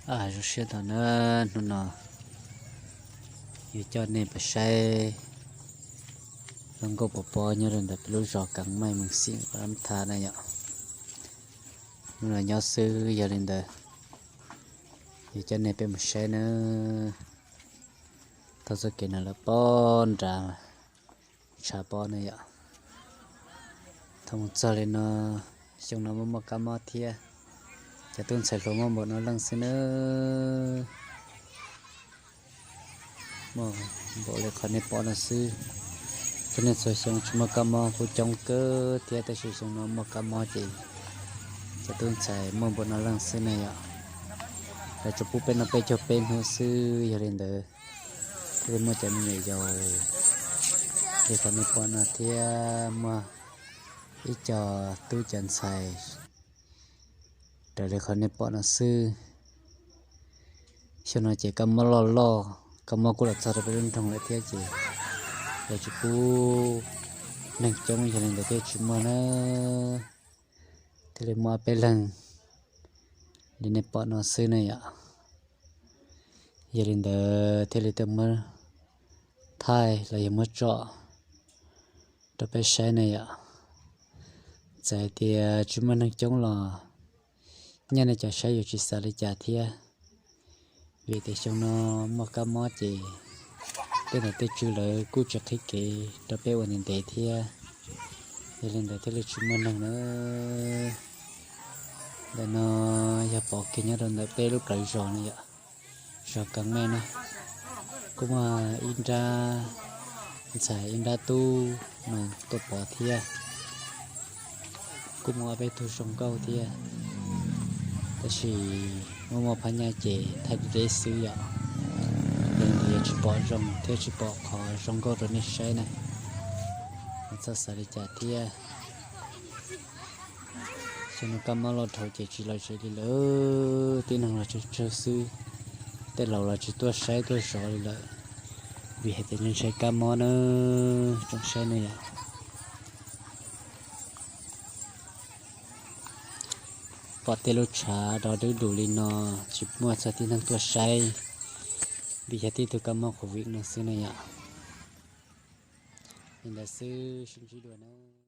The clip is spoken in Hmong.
Zoo siab ntau na, hnub no yuav coj nej pais saib hluas nkauj pov pob nyob rau ntawm peb lub zos Keev Meej, Moos Xim, Pab Lab Tha na yom. Hnub no nyob xwb, yog li ntawd yuav coj nej peb mus saib na. Taug txoj kev no lawm pob nrad, tshav pob na yom. Thaum mus txog li no, xyoo no muaj muaj kab mob thiab. Cov tub ntxhais hluas muaj npaum no leej xwb nawb. Muaj npaum li qhov nej pom no xwb. Txhua niaj txhua xyoo tsis muaj kab mob kuj coob kawg thiab, tab sis xyoo no muaj kab mob ces cov tub ntxhais muaj npaum no leej xwb ne yom. Lawv tsuas pub peb noj peb caug peb hnub xwb, yog li ntawd thiaj li muaj cov me nyuam yaus li qhov nej pom no thiab muaj ib co tub cov ntxhais raws li qhov nej pom no xwb. Xyoo no ces kab mob loj loj, kab mob kuj los txog rau peb lub nroog lawm thiab ces lawv tsis pub neeg coob, yog li ntawd thiaj tsis muaj na. Thiaj li muaj ob peb leeg li nej pom no xwb ne yom. Yog li ntawd thiaj li tuaj muab thaij los yog muab tsom rau peb saib ne yom. Txawm hais tias tsis muaj neeg coob los nyaj nej cov saib yuav tsis xav li cas thiab, vim tias xyoo no muaj kab mob ces tej nom tej tswv lawv kuj tsis qhib kev rau peb ua ntev ntev thiab, yog li ntawd thiaj li tsis muaj neeg na. Ntawm no yog pov kev nyob rau ntawm peb lub plawv zos no yom, zos Keev Meej na. Kuj muaj ib nrab ntxhais ib nrab tub no tuaj pov thiab. Kuj muaj ob peb tug zoo nkauj thiab, tab sis muaj muaj phab nyaj ces thaij deb deb xwb yom. Yog li ntawd yuav tsis pom zoo thiab tsis pom qhov zoo nkauj rau nej saib na, txhob xav li cas thiab. Xyoo no kab mob loj dhau ces tsis lom zem li lawm, tib neeg los tsawg tsawg xwb, tej laus los tsis tuaj saib tuaj zov li lawm, vim hais tias ntshai kab mob na. Tsoom saib ne yom, pom tej lub tshav dov dub dus li no tsis muaj txog tib neeg tuaj saib, vim yog tib tug kab mob Covid no xwb ne yom. Li ntawd xwb, sib ntsib dua na.